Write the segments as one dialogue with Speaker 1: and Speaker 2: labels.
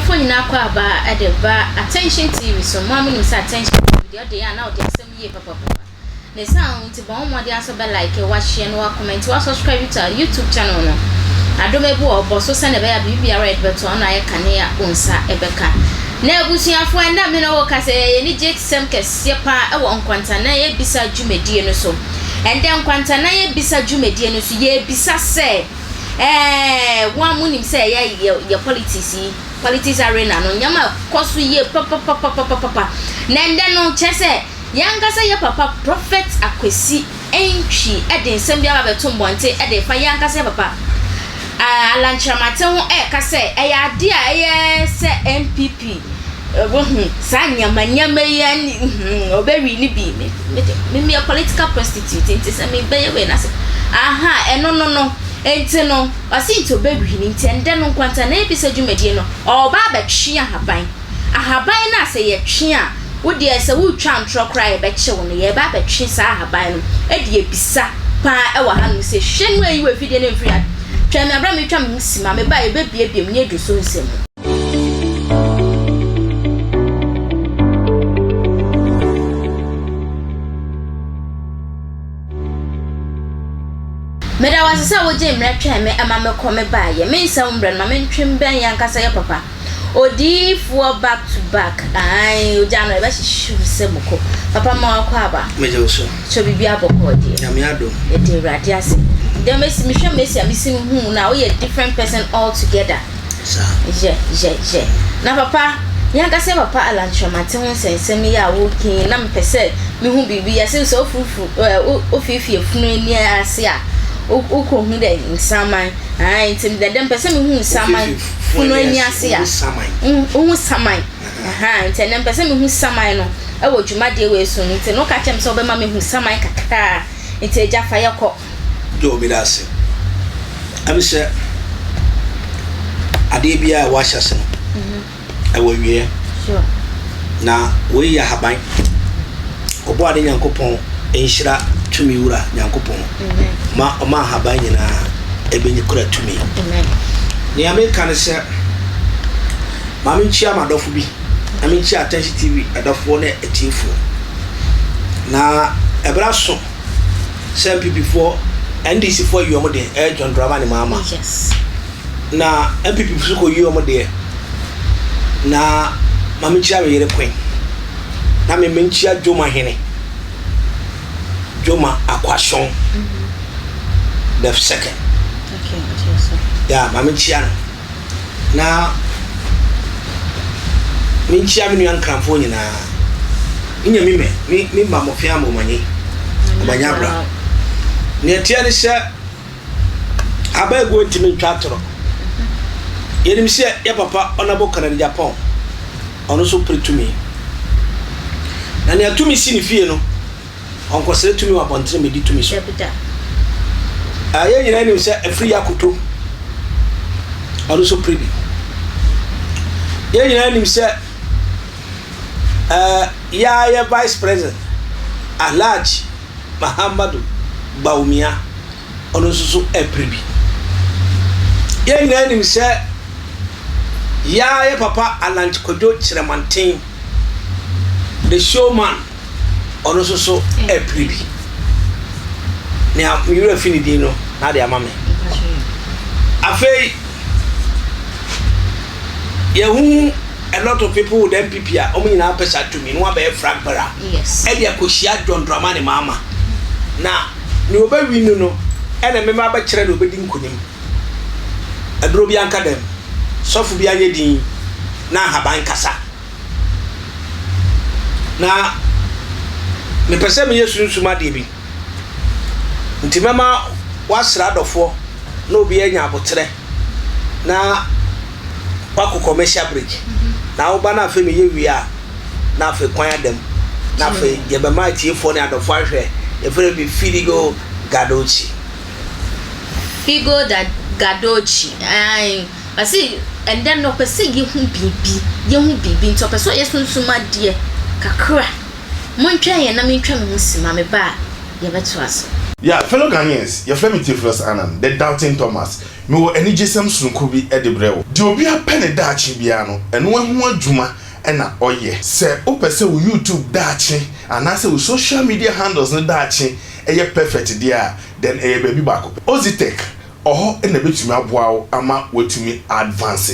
Speaker 1: Ahwɛfoɔ nyinaa kɔ aba de ba Attention TV so. Mo a monim sɛ Attention TV deɛ ɔde yɛ a na ɔde asɛm yie papapapa. Na ɛsiane wo nti bɔ ho mmɔden ara sɛ wobɛ like, wahyɛ na wa comment, wa subscribe to our YouTube channel no. Adom abu wɔ bɔ so sɛnea ɛbɛyɛ a biribi biara a yɛde bɛto ano ayɛ kane a wo nsa ɛbɛka. Na abusuafoɔ ɛnnɛ me ne wo kasa yɛ yɛn anigye sɛm kɛseɛ paa ɛwɔ Nkwantanan Abisa dwumadie no so. Ɛndɛ Nkwantanan Abisa dwumadie no so yɛrebisa sɛ ɛɛ wo a monim sɛ ɛyɛ yɛ yɛ politics yi politics arena no nneɛma ɛkɔ so yie papapapapapa. Na ɛndɛ no kyerɛ sɛ Yɛn ankasa yɛ papa Prophet Akwasi Antwi de nsɛm bi aba abɛto mmɔnten de refa yɛn ankasa yɛ papa Alan Kyerematen ho reka sɛ ɛyɛ adeɛ a ɛyɛ sɛ NPP wahu saa nneɛma nneɛma yi ɛne hmm ɔbɛwi ne bi me me de me meyɛ political prostitute nti sɛ mebɛyɛ wei na sɛ aha ɛno no no nti no ɔse nti ɔbɛwi ne nti ɛndɛ no nkwanta na ebisa dwumadie no ɔba abɛtwe ahaban. Ahaban no a sɛ yɛtwe a, wo deɛ sɛ woretwa ntorɔ koraa a yɛbɛkye wo no, yɛreba abɛtwe saa ahaban no de abisa paa wɔ hanom sɛ, hwɛ no ayi wɔ afidie no mfiri ha. Twɛn me aberɛ a meretwa me ho sima, meba a yɛbɛbuebue mu na yɛadu so nsɛm mu. Meda wo ase sɛ wogyee mmerɛ twɛn me ma mekɔ mebaeɛ. Mensa wo mmerɛ no, ma mentwe mbɛn yɛn ankasa yɛ papa. Odiyifoɔ back to back ae ogya no ɛbɛhyehye wo sɛ muko. Papa ma wakɔ aba.
Speaker 2: Megye wo so.
Speaker 1: So biribi abɔkɔɔ deɛ.
Speaker 2: Nyame adom.
Speaker 1: Yɛde Awurade ase. Deɛ mesi mehwɛ Messi a mesi hu na woyɛ different person all together.
Speaker 2: Saa.
Speaker 1: Yɛ yɛ yɛ. Na papa yɛn ankasa yɛ papa Alan Kyeremate ho nsɛnsɛm yi a woka yi na mepɛ sɛ mehu biribi yɛse sɛ wofurufuru ɛɛ wofiefie funu ani ase a wokɔhu dɛ nsaman. Ae, nti dɛ dɛ mpɛ sɛ mehu nsaman funu ani ase a, wohu saman. Ahaa, nti ɛnɛ mpɛ sɛ mehu saman no wɔ dwumadie wei so. Nti no woka kyerɛ me sɛ wobɛma mehu saman kakra. Nti agya fa yɛkɔ.
Speaker 2: Yo, meda ase. Ɛne sɛ adeɛ biara a ɛwɔ ahyɛse no, ɛwɔ awieɛ. Na wei yɛ ahaban. Ɔbɔade Nyankopɔn nhyira tumi wura Nyankopɔn ma ɔma ahaban nyinaa ɛbɛnyi kura tumi. Nea meka ne sɛ ma menkyia m'adɔfo bi na menkyia Attention TV adɔfoɔ ne atiefoɔ. Na ɛberɛ aso sɛ NPP foɔ NDC foɔ ayi wɔn deɛ ɛyɛ John Dramani Mahama.
Speaker 1: Yes.
Speaker 2: Na NPP nso kɔ yi wɔn deɛ. Na ma menkyia me yere Queen. Na me menkyia Dwoma hene. Dwoma Akwasɔn. Mm -hmm. The second.
Speaker 1: Okay, okay, so.
Speaker 2: Yeah, ma menkyia no. Na menkyia me nua nkramfoɔ nyinaa. Nya mi mɛ, mi mi ma mɔfia mo manyi. Ɔmanya abra. Nea ɛteɛ ne sɛ Aba aguo ntumi ntwa atorɔ. Yɛnim sɛ yɛ papa Honourable Kennedy Agyapong, ɔno nso pere tumi. Na nea tumi si ne fie no, ɔnkɔsrɛ tumi wɔ abɔntene mmɛdi tumi so. Ah, yɛn nyinaa nim sɛ afiri yɛ akoto, ɔno nso pere bi. Yɛn nyinaa nim sɛ eh, yɛa yɛ Vice President, Alhaji Mahamadou Bawumia, ɔno nso so ɛpere bi. Yɛn nyinaa nim sɛ yaa yɛ papa Alan Kwadwo Kyerɛmanten, the showman, ɔno nso so ɛpere bi. Nea me werɛ fi ne din no, na de ama me. Afei, yɛhu a lot of people with NPP a wɔn nyinaa pɛ saa tumi no wɔabɛyɛ flag bearer ɛde akɔhyia John Dramani Mahama na nea ɔbɛwi no no ɛna mɛma abɛkyerɛ nea ɔbɛdi nkonim. Aduro bi anka dɛm, sɔfo bi anyɛ din na ahaban kasa. Na mepɛ sɛ meyɛ sunsum adeɛ bi nti mɛma woasra adɔfoɔ na obi anya aboterɛ na wakɔ commercial break na woba na afei meyɛ wie a na afei kwan ada mu na afei yɛbɛma atiefoɔ ne adɔfoɔ ahwɛ yɛfrɛ bi Fidigo Gadochi.
Speaker 1: Figo da Gadochi ae ɔse ɛndɛ no ɔpɛ sɛ yɛhu biribi yɛhu biribi nti ɔpɛ sɛ ɔyɛ sunsum adeɛ kakra montwɛn yɛn na mentwa me ho sima meba a yɛbɛtoa so.
Speaker 3: Yeah, fellow Ghanaians, yɛfrɛ me Theophilus Annan, the Doubting Thomas. Mewɔ anigyesɛm sononko bi de brɛ wo. Deɛ obiara pɛ ne daakye biara no, ɛno ho adwuma na ɔyɛ. Sɛ wopɛ sɛ wo YouTube daakye anaasɛ wo social media handles no daakye yɛ perfect deɛ a, then ɛyɛ baabi baako pɛ. Ozitech, ɔhɔ na ɛbɛtumi aboa wo ama woatumi advance.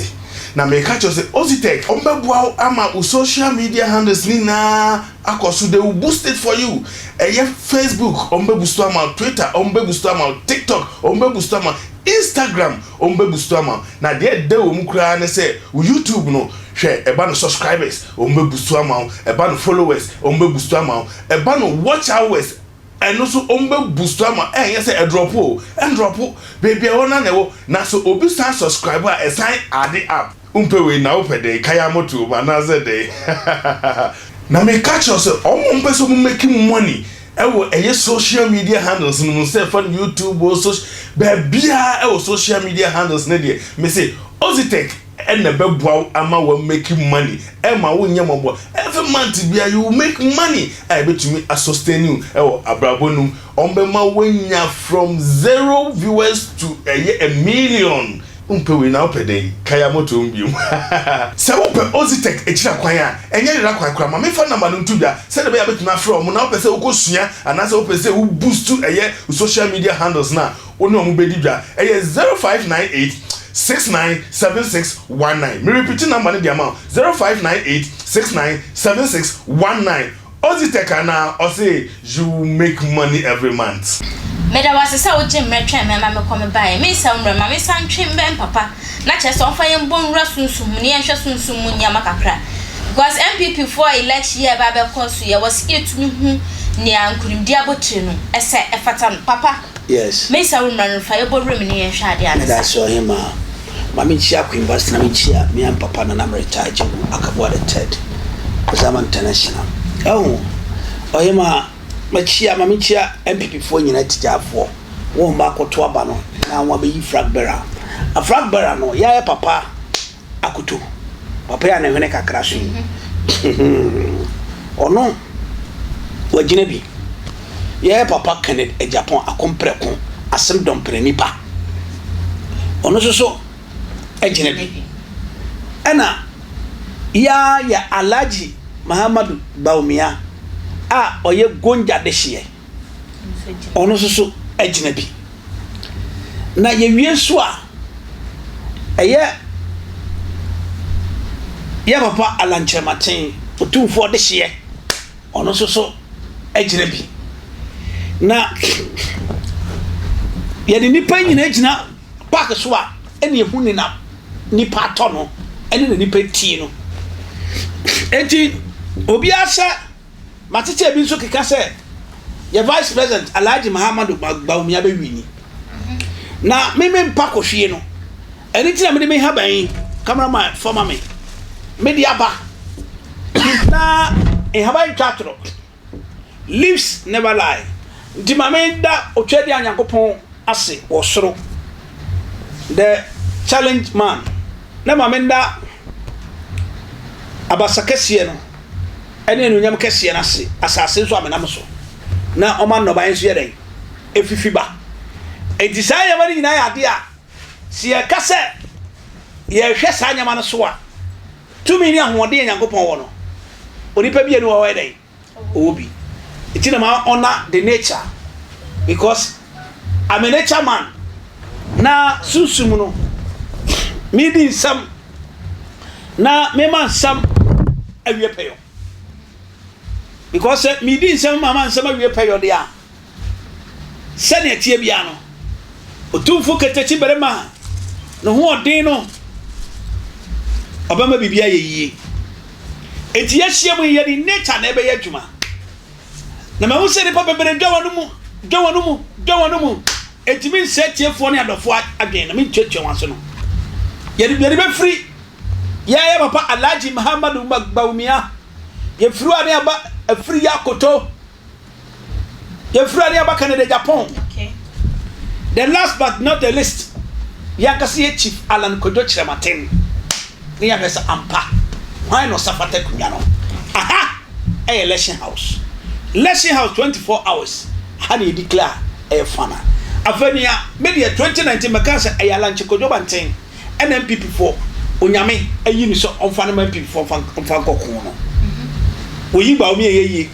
Speaker 3: Na meka kyerɛ wo sɛ Ozitech, wɔbɛboa wo ama wo social media handles no nyinaa akɔ so, they will boost it for you. Ɛyɛ Facebook, wɔn bɛ boost ama wo, Twitter, wɔn bɛ boost ama wo, TikTok, wɔn bɛ boost ama wo, Instagram, wɔn bɛ boost ama wo. Na deɛ ɛda wɔ mu koraa ne sɛ wo YouTube no, hwɛ, ɛba no subscribers, wɔn bɛ boost ama wo, ɛba no followers, wɔn bɛ boost ama wo, ɛba no watch hours, ɛno nso wɔn bɛ boost ama. Ɛnyɛ sɛ ɛdrop o, ɛndrop, beebi a ɛwɔ na na ɛwɔ. Na so obi san subscribe a, ɛsan ade up. Wompɛ wei na wopɛ dɛn? Kaya moto mu anaasɛ dɛn? Na meka kyerɛ sɛ ɔmo mpɛ sɛ ɔmo make money ɛwɔ ɛyɛ social media handles no mu, sɛ ɛfa no YouTube o, social baabiara ɛwɔ social media handles no deɛ, me se Ozitech ɛna ɛbɛboa wo ama wɔ make money. Ɛma wo nyɛ mɔbɔ, every month bia you will make money a ɛbɛtumi asustain you ɛwɔ abrabɔ no mu. Ɔmo bɛma woanya from zero viewers to ɛyɛ 1 million. Wompɛ wei na wopɛ dɛn? Kaya moto mu biom. Sɛ wopɛ Ozitech akyira kwan a, ɛnyɛ yera kwan koraa. Ma memfa number no nto dwa sɛdeɛ ɛbɛyɛ a wobɛtumi afrɛ ɔmo na wopɛ sɛ wokɔsua anaasɛ wopɛ sɛ wo boost ɛyɛ social media handles no a, wo ne ɔmo bɛdi dwa. Ɛyɛ 0598 697619. Me repeat number no de ama wo: 0598 697619. Ozitech anaa ɔse you make money every month.
Speaker 1: Meda wase sɛ wogye mmerɛ twɛn me ma mekɔ me baeɛ. Mensa wo mmerɛ ma mensa ntwe mbɛn papa na kyerɛ sɛ ɔmfa yɛn bɔ nwura sunsum mu na yɛnhwɛ sunsum mu nneɛma kakra, because NPP foɔ election yɛ ɛba bɛkɔ so, yɛwɔ sɛ yɛtumi hu nea nkonimdi abotire no ɛsɛ ɛfata no papa.
Speaker 4: Yes.
Speaker 1: Mensa wo mmerɛ no, fa yɛbɔ wura mu ne yɛnhwɛ adeɛ ane
Speaker 4: meda
Speaker 1: sa.
Speaker 4: Ase ɔhema. Ma menkyia Queen Vasti na menkyia me papa Nana Mmereta Agyewu Akaboa the Third, Ozama International. Ɛho ɔhema, makyia, ma menkyia NPP foɔ nyinaa, tikyafoɔ wɔn ba akɔto aba no na wɔn abɛyi flag bearer. A flag bearer no yɛayɛ papa Akoto, papa yi a ne hwene kakra so yi, ɔno wagyina bi. Yɛyɛ papa Kenneth Agyapong Akomprɛko asɛm dɔmpere nipa, ɔno nso so agyina bi. Ɛna yɛa yɛ Alhaji Mahamadu Bawumia a ɔyɛ Gonja dehyeɛ, ɔno nso so agyina bi. Na yɛwie nso a, ɛyɛ yɛ papa Alan Kyerematen, Otumfoɔ dehyeɛ, ɔno nso so agyina bi. Na yɛde nipa nyinaa gyina park so a, ɛna ehu ne na nipa atɔ no ɛne na nipa tie no. Eti obiara sɛ matete bi nso keka sɛ yɛ Vice President Alhaji Mahamadu Bawumia bɛwin. Na meme mpa kɔhwie no, ɛne ti na mede me haban yi, cameraman fɔma me, mede aba na nhaban ntwa atorɔ. Leaves never lie. Nti ma meda Otwadi a Nyankopɔn ase wɔ soro, the challenge man, na ma menda abasa kɛseɛ no ɛne anuonyam kɛseɛ no ase, asase nso a menam so na ɔma nnɔbaeɛ nso yɛ dɛn ɛfifi ba. Enti saa nneɛma no nyinaa yɛ adeɛ a sɛ yɛka sɛ yɛhwɛ saa nneɛma no so a, tumi ne ahoɔden a Nyankopɔn wɔ no, onipa bi ani wɔ hɔ yɛ dɛn ɔwɔ bi. Nti na ma ɔna the nature, because I'm a nature man. Na sunsum no medi nsɛm na mema nsɛm awie pɛyɔ, because sɛ medi nsɛm ma ma nsɛm awie pɛyɔ deɛ a, sɛnea ɛteɛ biara no, Otumfo Ketekyi barima ne ho ɔden no, ɔbɛma biribi ayɛ yie. Enti yɛahyia mu yi, yɛde nature na ɛbɛyɛ adwuma. Na mahu sɛ nnipa bebree dwa wɔn mu, dwa wɔn mu, dwa wɔn mu. Enti mensɛe atiefoɔ ne adɔfoɔ adwene na mentuatua wɔn aso no. Yɛde yɛde bɛfiri yɛayɛ papa Alhaji Muhammadu Bawumia. Yɛfiri hɔ a ne aba afiri yɛ akoto. Yɛfiri ade aba Canada, Japan. The last but not the least, yɛankasa yɛ Chief Alan Kwadwo Kyerematen ne yɛahwɛ sɛ ampa hwan na ɔsa fata akonnwa no. Aha ɛyɛ Election House. Election House 24 hours. Aha na yɛdi clear. Ɛyɛ fun a. Afei nea me deɛ 2019 mɛka sɛ ɛyɛ Alan Kwadwo Banten ɛna NPP foɔ Onyame ayi no sɛ ɔmfa no ma NPP foɔ mfa mfa nkɔ ko no. Oyi Bawumia ɛyɛ yie.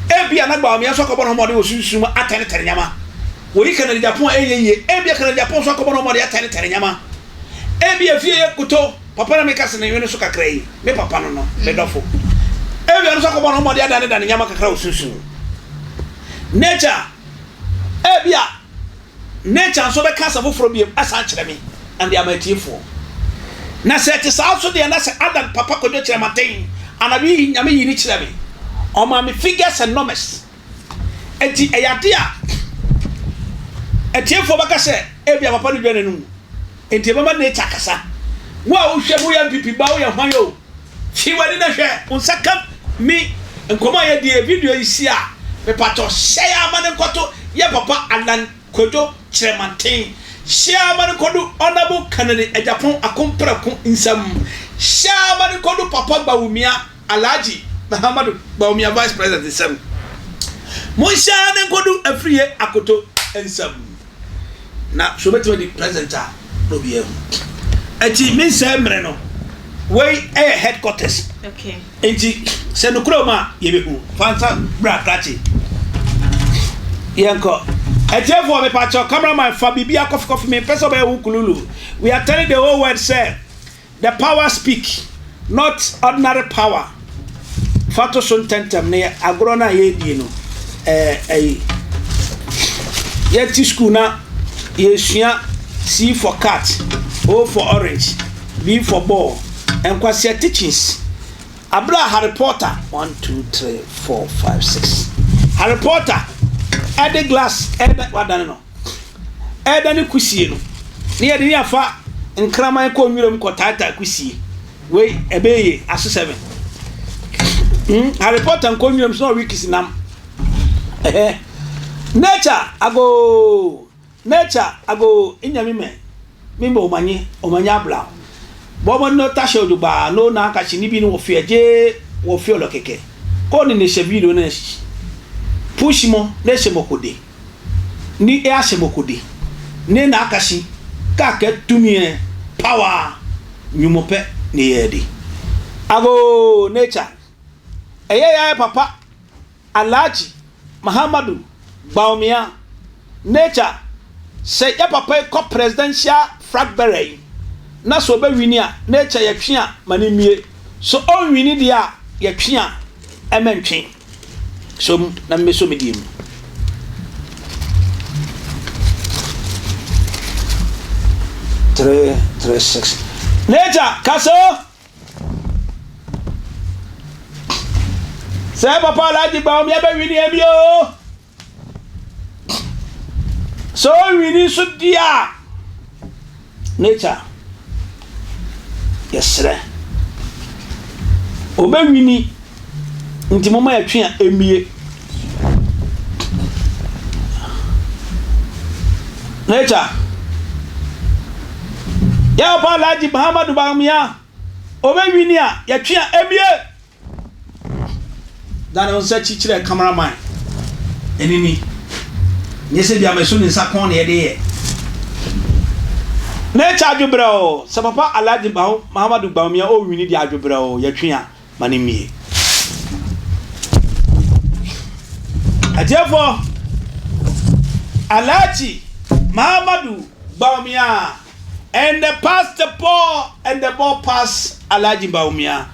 Speaker 4: Ebia na Bawumia nso akɔbɔ ne ho mmɔden wɔ sunsum mu atɛnetɛne nneɛma. Oyi Kennedy Agyapong a ɛnyɛ yie. Ebia Kennedy Agyapong nso akɔbɔ ne ho mmɔden atɛnetɛne nneɛma. Ebia fie yɛ koto papa na meka sɛ ne nwene so kakra yi, me papa no no, me dɔfo. Ebia ɔno nso akɔbɔ ne ho mmɔden adanedane nneɛma kakra wɔ sunsum mu. Nature, ebia nature nso bɛka asɛm foforɔ biom asan akyerɛ me and ama atiefoɔ. Na sɛ ɛte saa nso deɛ na sɛ Adan papa Kwadwo Kyerɛmaten anadwo yi Nyame yii no kyerɛɛ me, ɔmaa me figures and numbers. Enti ɛyɛ ade a atiefoɔ bɛka sɛ ebia papa no dwa n'anum. Enti ɛbɛma nature akasa. Wo a wohwɛ me, woyɛ NPP ba, woyɛ hwan o, fi w'ani na hwɛ, wo nsa ka me nkɔmmɔ a yɛadi yɛ video yi si a, mepatɔ hyɛ ara ma no nkɔto yɛ papa Alan Kwadwo Kyerɛmanten, hyɛ ara ma no nkɔdu Honourable Kennedy Agyapong Akompreko nsam, hyɛ ara ma no nkɔdu Papa Bawumia Alhaji Mahamadou Bawumia Vice President nsam, monhyɛ ara no nkɔdu Afriyie Akoto nsam. Na sɛ obetumi adi president a na obi ahu. Eti me nsɛe mmere no, wei yɛ headquarters.
Speaker 1: Okay.
Speaker 4: Nti sɛ nokorɛ wɔ mu a yɛbɛhu. Fa nsa bra krakye. Yɛnkɔ. Atiefoɔ mepakyɛw cameraman fa biribi akɔfikɔfi me mpɛ sɛ ɔbɛyɛ wo kululu. We are telling the whole world sɛ The power speak, not ordinary power. Fa to so ntɛmntɛm na yɛ agorɔ no a yɛredie no ɛɛ ɛyi. Yɛte sukuu na yɛresua C for cat, O for orange, B for ball. Nkwasia teachings. Abere a Harry Potter, 1, 2, 3, 4, 5, 6. Harry Potter ɛde glass ɛda wadane no. Ɛredane kusie no, na yɛde ne afa nkraman kɔ nwuram kɔtaataa kusie. Wei ɛbɛyɛ yie, aso 7. Hmm, Harry Potter nkɔ nwuram so na ɔwe kisi nam. Ɛhɛ. Nature ago, nature ago, inyame mɛ, mi mɛ omanyi, omanyi abla. Bɔbɔ no tahyɛ ojogbaa no na akahye ne bi no wɔ fie gye wɔ fie ɔlɔ kɛkɛ. Kɔ ne ne hyɛ video na push mo na hyɛ mo kode. Ni e ahyɛmɔkode ne n'akahye ka kɛ tumiɛ power nwumɔpɛ ne yɛ de. Agoo nature ɛyɛ yɛ papa Alhaji Mahamadu Bawumia nature sɛ yɛ papa yi kɔ presidential flag bearer yi na sɛ ɔbɛ wini a nature yɛ twe a ma no mmie sɛ ɔnwini deɛ a yɛ twe a ɛmɛ ntwe. Sɔ mu na mebɛsɔ me deɛ mu. Three, three, six. Nature, kasa o. Sɛ papa Alhaji Bawumia bɛwini ɛmi o. Sɛ ɔnwini nso deɛ a, nature, yɛsrɛ. Ɔbɛwini nti momma yɛtwe a ɛmmie. Nature, yɛ papa Alhaji Muhammadu Bawumia, ɔbɛwini a yɛtwe a ɛmmie. Dane wo nsa akyi kyerɛ camera man. Ɛno ni. Nyɛ sɛ bia mɛso ne nsa kɔn na yɛde yɛ. Nature adwobrɛ o, sɛ papa Alhaji Mahamadu Bawumia ɔnwini deɛ adwobrɛ o, yɛtwe a ma no mmie. Atiefoɔ, Alhaji Mahamadu Bawumia And the pass the ball and the ball pass Alhaji Bawumia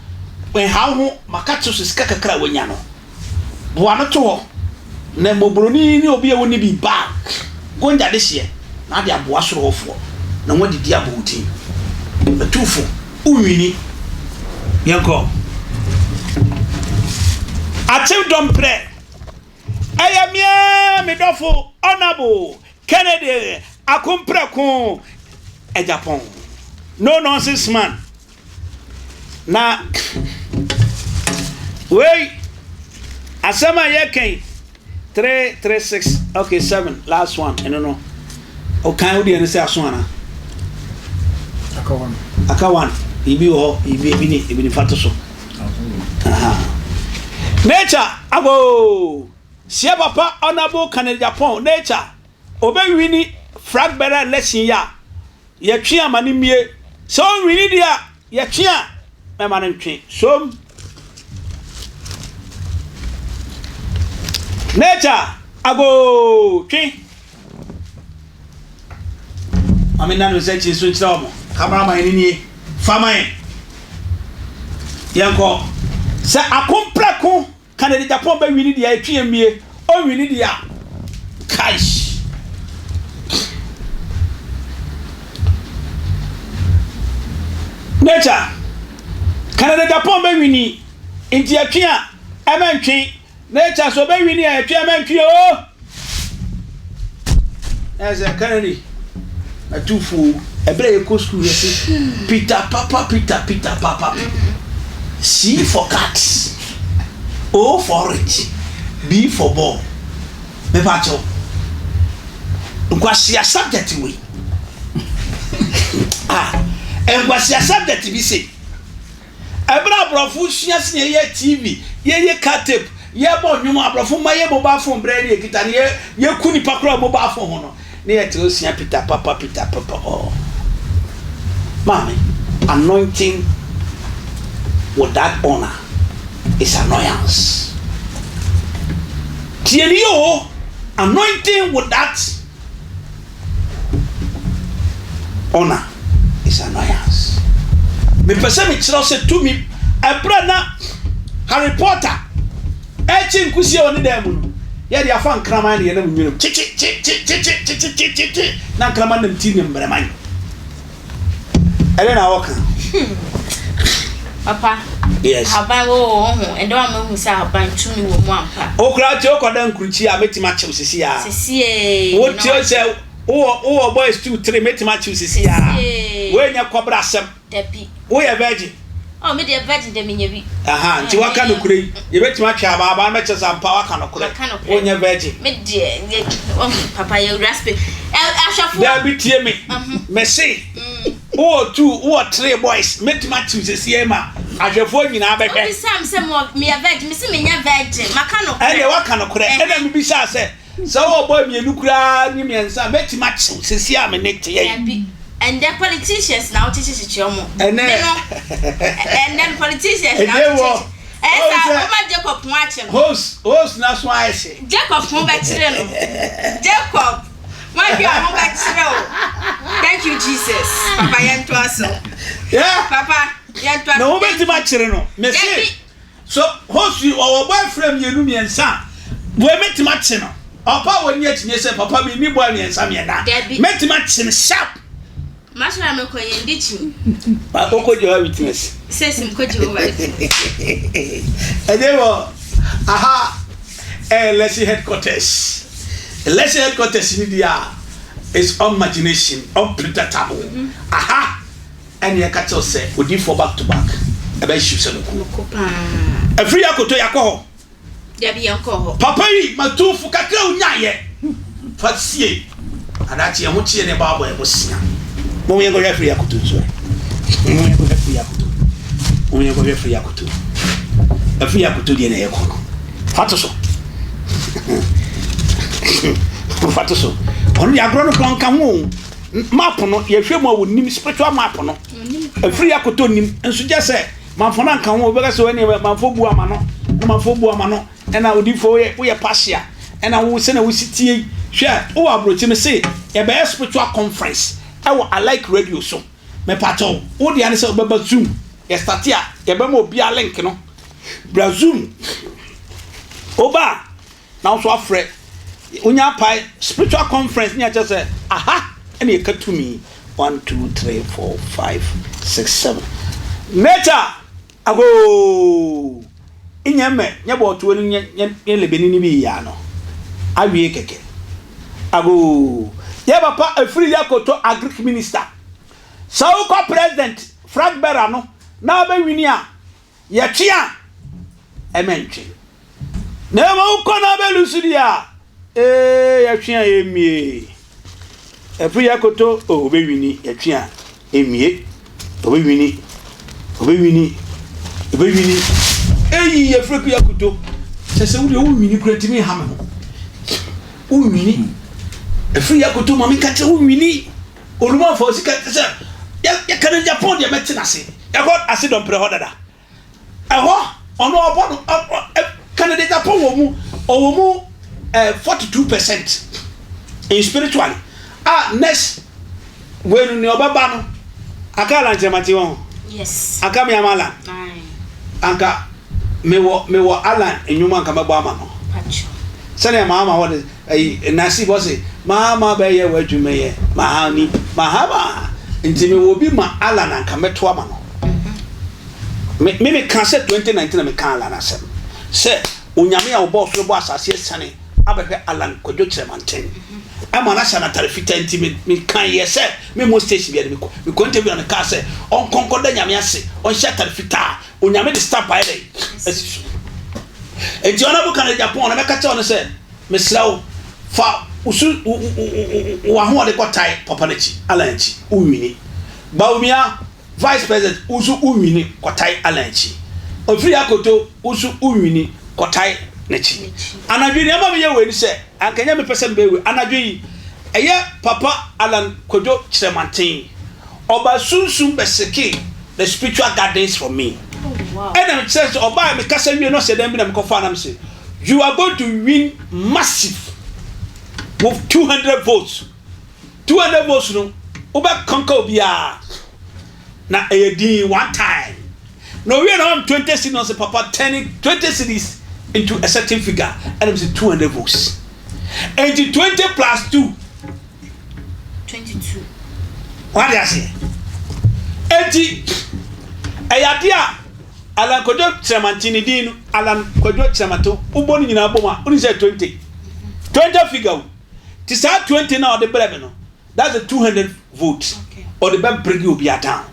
Speaker 4: Nhaw ho maka kyerɛ sɛ sika kakra a wanya no boa no to hɔ na mmɔborɔni ne obi a ɔnni bi ba a gonja de hyeɛ na ade aboa soro hɔfoɔ na wɔadidi abɔ wo din Atuufo wonwini yɛnkɔ Akyem Dɔmprɛ Ɛyɛ me ara me dɔfo Honourable Kennedy Akompreko Agyapong. No nonsense man. Na wei asɛm a yɛka yi 3 3 6 okay 7 last one ɛno no ɔkan wo deɛ no sɛ aso ana
Speaker 5: aka one
Speaker 4: aka one biribi wɔ hɔ biribi ebi ni ebi ni fa to so. Nature ago. Sɛ papa Honourable Kennedy Agyapong, Nature, ɔbɛ wini flag bearer election yi a, yɛtwe a ma no mmie. Sɛ ɔnwini deɛ a, yɛtwe a mɛma no ntwe. Som. Nature, agoo, twe. Ma me nna no nsa akyi nso nkyerɛ wɔn. Cameraman no nie. Fa ma yɛn. Yɛnkɔ. Sɛ akomprɛko Kennedy Agyapong bɛ wini deɛ ɛtwe yɛn mmie, ɔnwini deɛ a, kaish. Nature, Kennedy Agyapong bɛ wini, nti ɛtwe a, ɛmɛ ntwe. Nature sɛ ɔbɛ wini a, ɛtwe a ɛmɛ ntwe oo. Ɛsɛ Kennedy atufuo ɛberɛ a yɛkɔ sukuu yɛse Peter Papa Peter Peter Papa C for cat O for orange B for ball mepa kyɛw nkwasia subject wei ah nkwasia subject bi se Ɛberɛ a aborɔfo sua sɛnea yɛyɛ TV, yɛyɛ car tape, yɛbɔ nnwom, aborɔfo mma yɛ mobile phone berɛ ne yɛkita no, yɛ yɛku nipa koraa mobile phone ho no, ne yɛte hɔ sua pita papa pita papa oh. Maame, anointing without honor is annoyance. Tie ne yie o, anointing without Honor is annoyance. Mepɛ sɛ mekyerɛ wo sɛ tumi ɛberɛ na Harry Potter ɛkye nkusie wɔ ne dan mu no yɛde afa nkraman ne yɛnam nwura mu kyekye kyekye kyekye kyekye kyekye na nkraman nam ti ne mbrɛman. Ɛdɛ na wɔka.
Speaker 1: Papa.
Speaker 4: Yes.
Speaker 1: Ahaban wɔ wɔ ho. Ɛdɛ wa mehu sɛ ahaban tumi wɔ mu ampa.
Speaker 4: Okura tie okɔda nkurukyi a metumi akyew sisi a.
Speaker 1: Sisi ee.
Speaker 4: Wo tie sɛ wowɔ wowɔ boys 2 3 metumi akyew sisi a.
Speaker 1: Sisi ee.
Speaker 4: Wei nyɛ kɔbra asɛm.
Speaker 1: Dabi.
Speaker 4: Woyɛ virgin.
Speaker 1: Oh me deɛ virgin deɛ menya bi.
Speaker 4: Aha nti waka nokorɛ yi yɛbɛtumi atwe aba aba no bɛkyerɛ sɛ ampa waka nokorɛ wonyɛ virgin.
Speaker 1: Me deɛ wahu papa yɛ wura spe ahwɛfoɔ.
Speaker 4: Dabi tie me mese wowɔ two wowɔ three boys mɛtumi akyew sɛsiɛ ma ahwɛfoɔ nyinaa bɛhwɛ.
Speaker 1: Wobisaa me sɛ meyɛ virgin mese menyɛ virgin maka nokorɛ.
Speaker 4: Ɛndeɛ waka nokorɛ ɛna mebisaa sɛ Sɛ wowɔ boy mienu koraa ne miɛnsa a, mɛtumi akye wo sesie a me ne teɛ yi.
Speaker 1: Dabi, ɛndɛ politicians na wokyekyekyekye ɔmo.
Speaker 4: Ɛnɛ.
Speaker 1: Me no, ɛndɛ no politicians na
Speaker 4: Ɛdeɛ wɔ.
Speaker 1: wokyekyekyekye. Ɛyɛ saa, woma Jacob ho akye no.
Speaker 4: Host, host n'aso ayɛ hye.
Speaker 1: Jacob ho bɛkyere no. Jacob, woahwɛ a ho bɛkyere wo. Thank you Jesus. Papa yɛntoa so.
Speaker 4: Yeah.
Speaker 1: Papa, yɛntoa so.
Speaker 4: Na ho bɛtumi akyere no. Mese.
Speaker 1: Dabi.
Speaker 4: So host yi ɔwɔ boyfriend mienu miɛnsa a, wei mɛtumi akye no? Ɔpa a wɔnni akyinnye sɛ papa menni boy miɛnsa miɛna
Speaker 1: Dabi.
Speaker 4: mɛtumi akye no sharp.
Speaker 1: M'asɔre a mekɔ yɛn di kyi.
Speaker 4: Ba wokɔ Jehovah Witness.
Speaker 1: Sɛsi mekɔ Jehovah Witness.
Speaker 4: Ɛdeɛ wɔ aha ɛyɛ Lɛsi headquarters. Lɛsi headquarters ni deɛ a is unimagination, unpredictable. Aha. Ɛne ɛka kyerɛ wo sɛ odiyifoɔ back to back ɛbɛ hyew sɛ mako.
Speaker 1: Mako paa.
Speaker 4: Ɛfiri yɛ akoto yɛakɔ hɔ.
Speaker 1: Dabi yɛn kɔɔ hɔ.
Speaker 4: Papa yi matumfo kakra a onyaeɛ fa sie adaakye yɛn ho kyeɛ ne ɛbɔ abɔ yɛn bosea. Mom yɛn kɔhwɛ afiri yɛ akoto nso ɛ. Mom yɛn kɔhwɛ afiri yɛ akoto. Mom yɛn kɔhwɛ afiri yɛ akoto. Afiri yɛ akoto deɛ na ɛyɛ kɔ no. Fa to so. Fa to so. Ɔno deɛ agorɔ no kora nka ho o. Map no yɛhwɛ mu a wɔnim spiritual map no ɛfiri akoto nim nso gyɛ sɛ manfo no anka ho wobɛka sɛ ɛne manfo bu ama no na manfo bu ama no ɛna odifo woyɛ woyɛ pasia ɛna wo sɛ na wosi tie yi hwɛ wowɔ aburokyi me se yɛbɛyɛ spiritual conference ɛwɔ I like radio so mepatɔ wo deɛ ne sɛ wobɛba zoom yɛ start a yɛbɛma obiara link no bra zoom woba a Na wo nso afrɛ wonya apae spiritual conference ne akyɛ sɛ aha ɛna yɛka tumi 1 2 3 4 5 6 7 nature agoo nyɛ mɛ nyɛ bɔɔtoɔ no nyɛ nyɛ nyɛ lebeni no bi yɛ ano awie kɛkɛ agoo yɛ papa efiri yɛ koto agric minister sɛ wokɔ president flag bearer no na abɛwini a Yɛtwe a, ɛmɛ ntwe. Na mmom wokɔ na abɛlusu deɛ a, ee, yɛtwe a ɛmmie. Ɛfiri yɛkoto, o, obɛwini, yɛtwe a ɛmmie. Obɛwini, obɛwini, obɛwini. Eyi yɛfiri ku yɛkoto. Kyɛ sɛ wodeɛ wonwini kura ntumi nha me ho. Wonwini. Ɛfiri yɛ akoto ma menka kyerɛ wonwini. Olumanfoɔ sika sɛ yɛka no Japan deɛ mɛte n'ase. Yɛkɔ ase dɔmprɛ hɔ dada. Ɛhɔ ɔno ɔbɔ no Kennedy Agyapong wɔ mu ɔwɔ mu 42% in spiritually a next wei no nea ɔbɛba no aka Alan Kyerematen wɔn
Speaker 1: yes
Speaker 4: aka me ama Alan anka mewɔ mewɔ Alan nnwom anka mɛbɔ ama no sɛnea maama hɔ de Ayi Nasi bɔ se Mahama bɛyɛ w'adwuma yɛ Mahani Mahama nti me wɔ bi ma Allan anka mɛto ama no me me me ka sɛ 2019 na me ka Allan asɛm sɛ Onyame a ɔbɔɔ soro bɔ asase asiane abɛhwɛ Allan Kwadwo Kyerɛmanten ama no ahyɛ n'atare fitaa nti me me ka yɛ sɛ me mmɔ station bi a de me kɔ me kɔ interview na me kaa sɛ ɔnkɔ nkɔda Nyame ase ɔnhyɛ atare fitaa Onyame de stamp ayɛ dɛn asi so. Enti Honourable Kennedy Agyapong na mɛka kyerɛ wo no sɛ, mesrɛ wo, fa wo su, wo, wo, wo, wo ahoɔden kɔtae papa no akyi, Allan akyi, wo nwini. Bawumia, Vice President, wo nso wo nwini, kɔtae Allan akyi. Ofiri Akoto, wo nso wo nwini, kɔtae n'akyi. Anadwo yi, nea ɛma meyɛ wei ne sɛ, anka ɛnyɛ mepɛ sɛ mebɛyɛ wei. Anadwo yi, ɛyɛ Papa Allan Kwadwo Kyerɛmanten. Ɔba sunsum bɛsekee the spiritual gardens from me. Ɛna mekyerɛ sɛ ɔbaa me kasa wie na ɔsɛ dan bi na mekɔfaa na mese you are going to win massive with 200 votes. 200 votes no wobɛ conquer obiara na ɛyɛ din one time. Na owie na ɔm 20 cities na ɔsɛ papa turning 20 cities into a certain figure ɛna mese 200 votes. Enti 20 plus 2
Speaker 1: 22.
Speaker 4: Wade aseɛ? Enti, ɛyɛ adeɛ a Alan Kwadwo Kyerɛmanten ne din no, Alan Kwadwo Kyerɛmanten, wobɔ no nyinaa bom a, wone sɛ 20. 20 figure o. Nti saa 20 no a ɔde brɛ me no, that's the 200 votes. Ɔde bɛ bring obi down.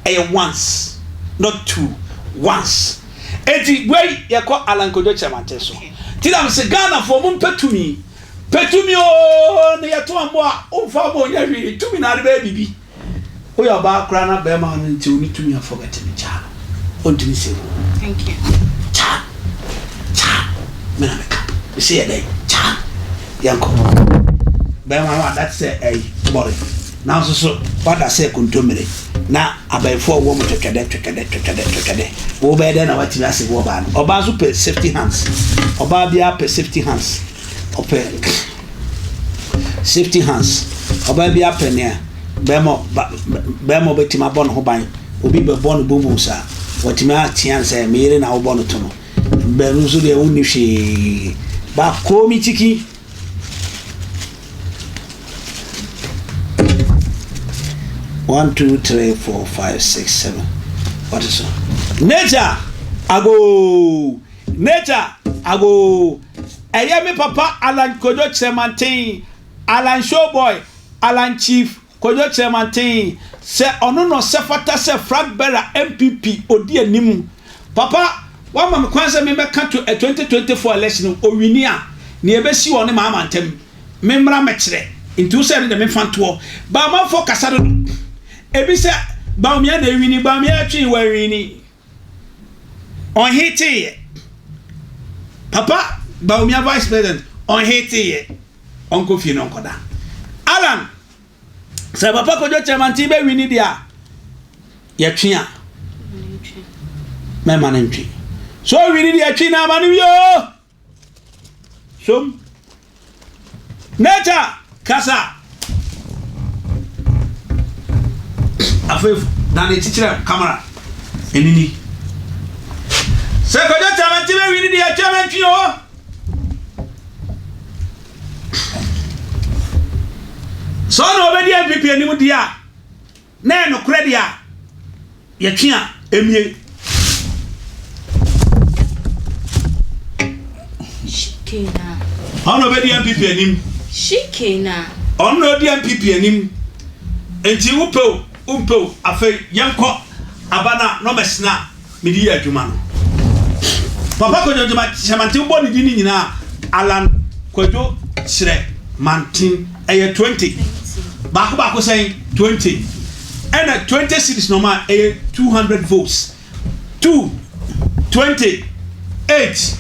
Speaker 4: Ɛyɛ once, not two, once. Enti, wei yɛkɔ Alan Kwadwo Kyerɛmanten so. Nti na mese Ghanafoɔ mompɛ tumi. Pɛ tumi oo na yɛto ambo a womfa wo bɔ nyɛ hwee tumi na ade bɛyɛ biribi woyɛ ɔbaa koraa na bɛrima no nti wo ne tumi a forget no gyaa no ɔntumi save wo
Speaker 1: Thank you.
Speaker 4: gyaa no gyaa no me na meka mese yɛ dɛn gyaa no yɛnkɔ bɛrima no wada te sɛ ɛyi bɔre nanso so wada sɛ kontommire na abɛɛfoɔ wɔ mu twɛtwɛdɛ twɛtwɛdɛ twɛtwɛdɛ twɛtwɛdɛ wobɛyɛ dɛn na watumi asave ɔbaa no ɔbaa nso pɛ safety hands ɔbaa biara pɛ safety hands Ɔpɛ safety hands. Ɔbaa biara pɛ nea bɛrima ba bɛrima ɔbɛtumi abɔ ne ho ban. Obi bɛbɔ no bobos a, watumi atea no sɛ me yere na wobɔ no to no. Bɛrima nso deɛ wonni hwee. Ba koomi kyiki. One, two, three, four, five, six, seven. What is so? Nature, ago. Nature, ago. Ɛyɛ me papa Allan Kojo Kyerɛmanten, Allan Showboy, Allan Chief Kojo Kyerɛmanten, sɛ ɔno na ɔsɛ fata sɛ flag bearer NPP ɔdi anim. Papa, woama me kwan sɛ memmɛka to 2024 election no, ɔwini a, nea ɛbɛsi wɔ ɔne Mahama ntam, memmra mmɛkyerɛ. Nti wo sɛ ɛno deɛ memfa ntoɔ. Baamanfoɔ kasa dodo. Ebi sɛ Bawumia na ɛwini, Bawumia atwee, wanwini. Ɔnheteeɛ. Papa Bawumia vice president ɔnheteeɛ. Ɔnkɔ fie na ɔnkɔda. Alan, sɛ Papa Kojo Kyerɛmanten bɛ wini deɛ a, yɛtwe a, mɛma no ntwe. So ɔwini deɛ twe na ama no wie o. Som. Nature kasa. Afei na ne kyikyerɛ kamera ɛnini. Sɛ kwadwo kyamante bɛ wini deɛ atwa bɛntwi o. Sɛ ɔna ɔbɛdi NPP anim deɛ a Na ɛyɛ nokorɛ deɛ a, yɛtwe a, ɛmie.
Speaker 1: Shikena.
Speaker 4: Ɔno na ɔbɛdi NPP anim.
Speaker 1: Shikena.
Speaker 4: Ɔno na ɔdi NPP anim. Nti wopɛ o, wompɛ o, afei yɛnkɔ aba no a nɔmɛs no a mede yɛ adwuma no. Papa Kwadwo Kyerɛmanten wobɔ ne din no nyinaa Alan Kwadwo Kyerɛmanten ɛyɛ 20 baako baako sɛn 20 ɛna 20 cities na ɔma ɛyɛ 200 votes 2 20 8.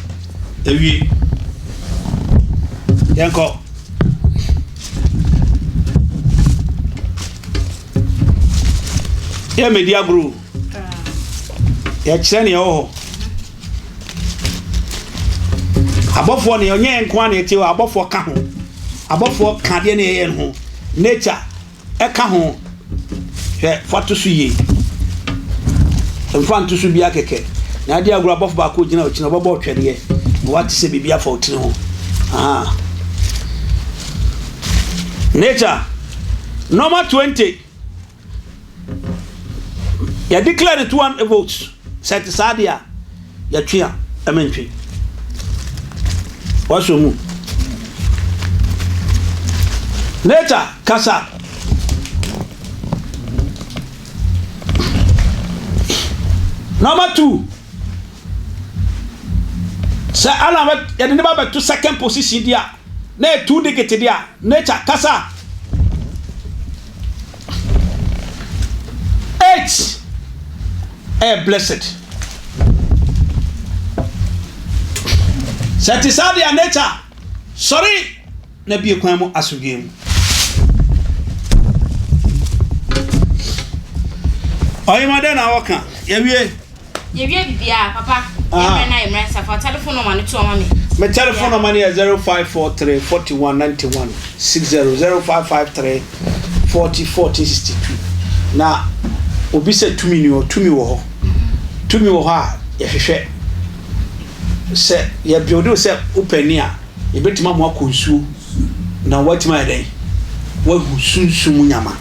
Speaker 4: Ewie. Yɛnkɔ. Yɛ mmedi agorɔ o. Yɛkyerɛ nea ɛwɔ hɔ. Abɔfoɔ ne ɔnyɛ yɛn nko ara na ɛte hɔ, abɔfoɔ ka ho. Abɔfoɔ ka adeɛ ne yɛyɛ no ho. Nature ɛka ho. Hwɛ, fa to so yie. Mfa nto so biara kɛkɛ. Na adi agorɔ abɔfo baako gyina ɔkyi na ɔbɛbɔ ɔtwɛdeɛ. Na wate sɛ biribi afa ɔtiri ho. Aha. Nature. Number 20. Yɛ declare no 200 votes. Sɛ ɛte saa deɛ a, yɛtwe a, ɛmɛ ntwe. Wasɔ mu. Nature, kasa. Number 2. Sɛ ana yɛde ne ba bɛto second position di a, na yɛ two digit di a, nature, kasa. 8 ɛyɛ blessed. Sɛ te saa deɛ nature sɔre na bie kwan mu asomdwoeɛ mu. Ɔyema dɛn na wɔka? Yɛwie.
Speaker 1: Yɛwie biribiara papa. Yɛmmerɛ na yɛmmerɛ nsa fa telephone number no to ɔma me.
Speaker 4: Me telephone number no yɛ 0543 41 91 60 0553 40 14 62 na obi sɛ tumi ni hɔ tumi wɔ hɔ tumi wɔ hɔ a yɛhwehwɛ sɛ yɛ build sɛ wopɛ ni a yɛbɛtumi ama akɔ nsuo na watumi ayɛ dɛn wahu sunsum nyama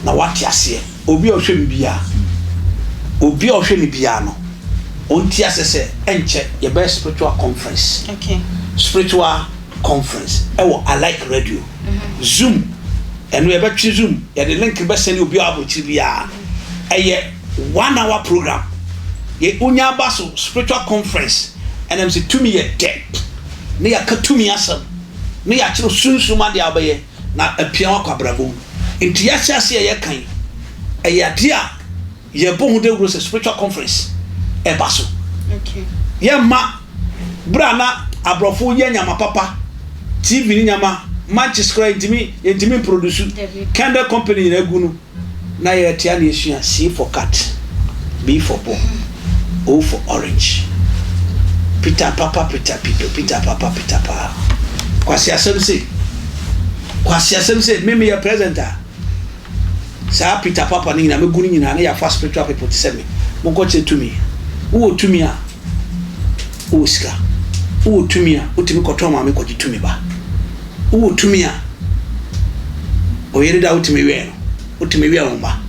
Speaker 4: na wate aseɛ. Obi a ɔhwɛ me biara, obi a ɔhwɛ me biara no, ɔnte ase sɛ ɛnkyɛ yɛbɛyɛ spiritual conference.
Speaker 1: Okay.
Speaker 4: Spiritual conference ɛwɔ I like radio. Mm-hmm. Zoom, ɛno yɛbɛtwe Zoom, yɛde link bɛsɛne obi a aburokyiri biara. Ɛyɛ one hour program. Yɛ onya aba so spiritual conference ɛnam sɛ tumi yɛ dɛ ne yɛaka tumi asɛm ne yɛakyerɛ sunsum adeɛ a wobɛyɛ. na apia wo akɔ abrabɔ mu. Nti yɛahyɛ ase a yɛka yi, ɛyɛ adeɛ a yɛbɔ ho dawuro sɛ spiritual conference ɛba so. Yɛmma berɛ a na aborɔfo yɛ nyama papa, TV ne nyama, matches koraa yɛntumi yɛntumi mproduce, candle company nyinaa gu no. Na yɛretea na yɛsua C for cat, B for ball, O for orange. Peter papa Peter pipe Peter papa Peter paa. Kwasi asɛm sei. Kwasi asɛm sei. Me meyɛ president a. Saa Peter papa no nyinaa mɛgu no nyinaa na yɛafa spiritual people te sɛ me. Monkɔ kyerɛ tumi. Wowɔ tumi a wowɔ sika. Wowɔ tumi a wotumi kɔtɔn maame kɔgye tumi ba. Wowɔ tumi a, oyere da a wotumi wɛn no, wotumi wɛn wo mma.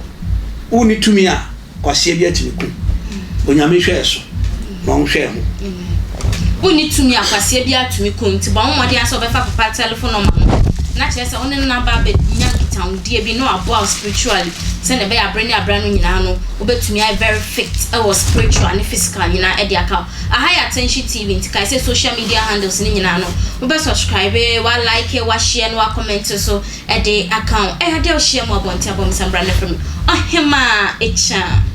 Speaker 4: Wonni tumi a, kwasea bi atumi ku. Onyame nhwɛ yɛ so na ɔnhwɛ yɛ ho.
Speaker 1: Wonni tumi a, kwasea bi atumi ku nti bɔ ho mmɔden ara sɛ wobɛfa papa telefon nɔma no na kyerɛ sɛ wo ne no aba abɛnya nkitahodie bi na waboa wo spiritually sɛnea ɛbɛyɛ a berɛ ne aberɛ no nyinaa no wobɛtumi ayɛ very fit wɔ spiritual ne physical nyinaa de aka wo. Aha yɛ Attention TV nti kae sɛ social media handles no nyinaa no wobɛ subscribe, wa like, wa share na wa comment nso de aka ho. Ɛyɛ adeɛ a wohyia mu abɔnten abɔ me sɛ mbra na frɛ me Ɔhemaa Ekyan.